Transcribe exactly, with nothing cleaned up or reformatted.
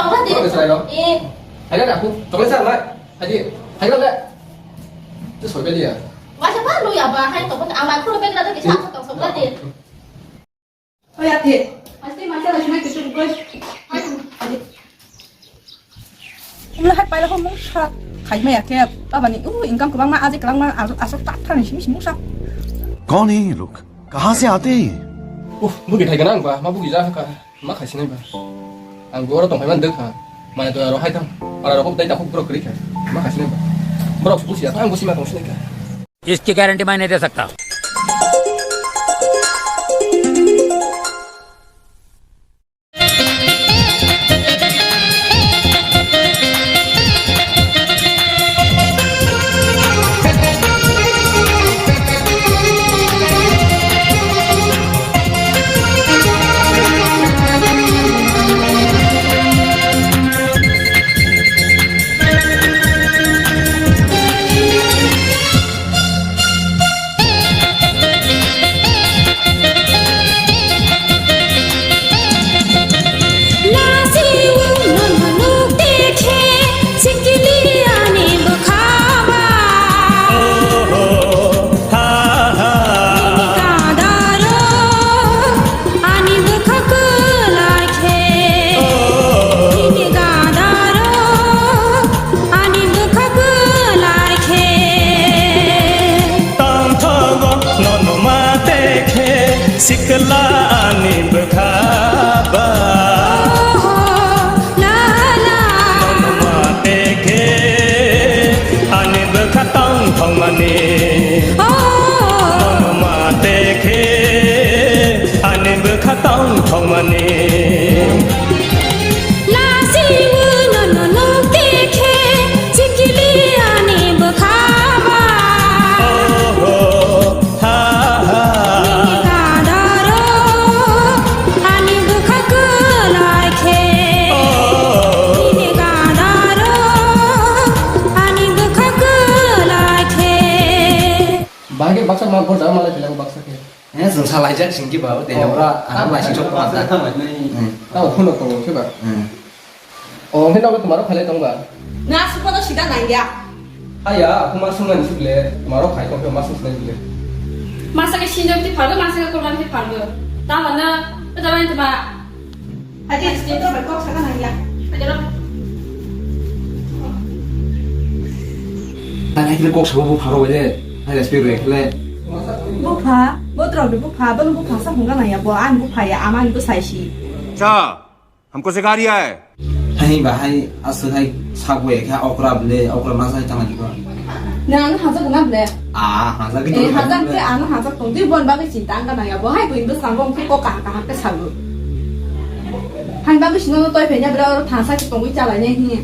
Apa dia? Apa dia, Seraino? Eh. Hai kan aku, tolong sana. Haji, hai kan le. Itu soal dia. Masa baru ya, Pak? Hai, toko, ang mai khuro pekra to kisa, aku tong soal dia. Oh ya, dia. Pasti masa lagi naik ke sini, guys. Hai, Haji. Ulah hai paila ho mungsa khai maya khe baba ni u income kwbangma aje kwbangma aswk ta thani simi simi mungsa. कौन है ये लोग? कहाँ से आते हैं ये? Uf, bugi thai ganang ba, ma bugi ja kha, ma khai sinai ba. Ang goro tong phai man dek kha, mane to aro hai thang, para rok dai ta khuk borok kri kha, ma khai sinai ba. Borok su busi ya, ang busi ma tong sinai kha. इसकी गारंटी मैं नहीं दे सकता। Ani bwkha kwlai khe, bini gadaro, ani bwkha kwlai khe. Tongthogo nono mate khe, sikla ani bwkha ba. Oh, la, la. Nono mate khe, ani bwkha tongthokmani. Oh. Nono mate khe, ani bwkha tongthokmani. Lasi uno no nukte khe, chikili ani bwkha ba. Oh, ha, ha. Nini kadaro, ani bwkha kwlai khe. Oh. Nini kadaro, ani bwkha kwlai khe. Bahai khe baksa ma borjak ma lai philai baksa khe. Eh, jwng salaijak singki ba, tei ora ang lai sing sok ma ta. Hmm. Tamo phone rok tongo khe ba. Hmm. O, hwnkhe nogo twma rok khailai tong ba? Na, suko no sida nangya. Haya, aku ma sung nani sukle, twma rok khai tong khe ma sung nani sukle. Masa ke sinjok ti phalgo, masa ke kolgam ti phalgo. Tamo na, peta bai twma. Hadi, sida bai kok saka nangya. Hadi ro. Tang hai kile kok sabo bu pharo wele, hai respect roi kile. Bupha, botrok ni bupha, bono bupha sa hwnga nangya bo, ani bupha ya, ama ni bwsai si. Cha. हमको सिखा रिया है। Hai ba hai aswk hai sagwi kha okra ble, okra ma sai tang ba. Na ano hajak na ble. Ah, hajak. Eh, hajak te ano hajak tong. Twi bon bagwi chinta ang kana ya bo hai bo indo sabo ko ka ka ke sabu. Hai bagwi sino no toi phenya bra oro thasa ki tongwi chalai ne hi.